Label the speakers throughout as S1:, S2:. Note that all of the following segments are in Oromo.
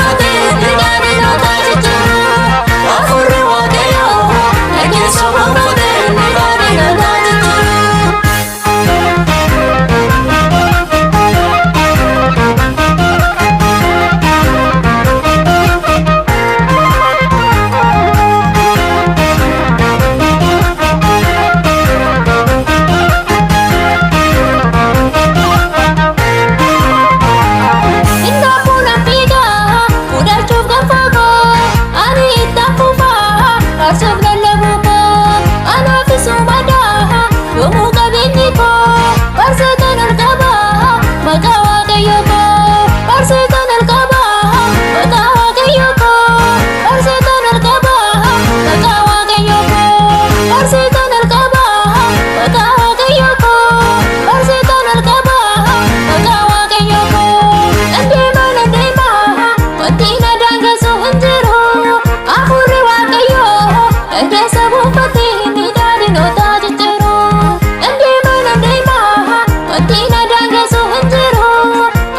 S1: buufatee midhaadhinoota jijjiiru. Hafuurri Waaqayyoo na keessa buufatee midhaadhinoota jijjiiru. Indaafuu na fiigaa fudhachuuf gaffaa koo, ani itti fufaa faarsuuf lallabuu koo, anaaf isumaadhaa yoomuu qabeenyi koo, faarseetaan ol qabaa maqaa Waaqayyoo koo, faarseetaan ol qabaa maqaa Waaqayyoo koo, faarseetaan ol qabaa maqaa Waaqayyoo koo, faarseetaan ol qabaa maqaa Waaqayyoo koo, faarseetaan ol qabaa maqaa Waaqayyoo koo. Nandeema, nandeema, wanti na daangessu hin jiru. Hafuurri Waaqayyoo na keessa buufatee midhaadhinoota jijjiiru. Nandeema, nandeema, wanti na daangessu hin jiru.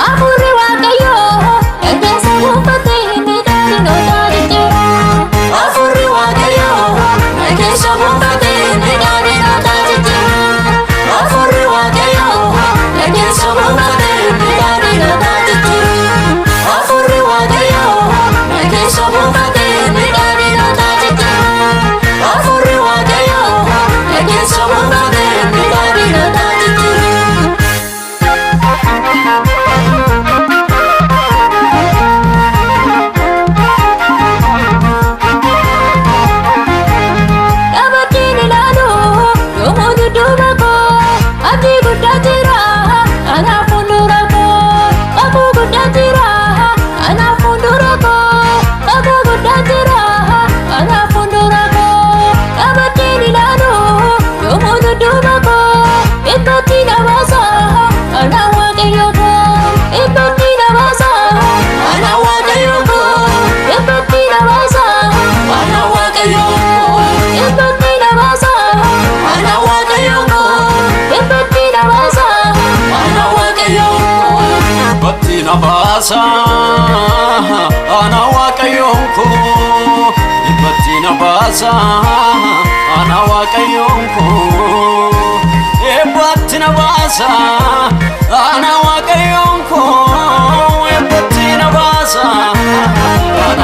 S1: Hafuurri Waaqayyoo na keessa buufatee midhaadhinoota jijjiiru. Hafuurri Waaqayyoo na keessa buufatee midhaadhinoota jijjiiru. Hafuurri Waaqayyoo na keessa buufatee midhaadhinoota jijjiiru. Hafuurri Waaqayyoo na keessa buufatee midhaadhinoota jijjiiru. Hafuurri Waaqayyoo na keessa buufatee midhaadhinoota jijjiiru. Dhaabbateen ilaalu yoomuu dudduuba koo, abdii guddaa jira anaaf fuuldura koo, kakuu guddaa jira anaaf fuuldura koo, kakuu guddaa jira anaaf fuuldura koo. Dhaabbateen ilaalu yoomuu dudduuba koo, ibbatti na baasa anaa Waaqayyo koo, ibbatti na baasa anaa Waaqayyo koo, ibbatti na baasa anaa Waaqayyo koo, ibbatti na baasa anaa Waaqayyo koo, ibbatti na baasa anaa Waaqayyo koo.
S2: Batti na baasa ana Waaqayyoon koo, batti na baasa ana Waaqayyoon koo, batti na baasa ana Waaqayyoon koo, batti na baasa ana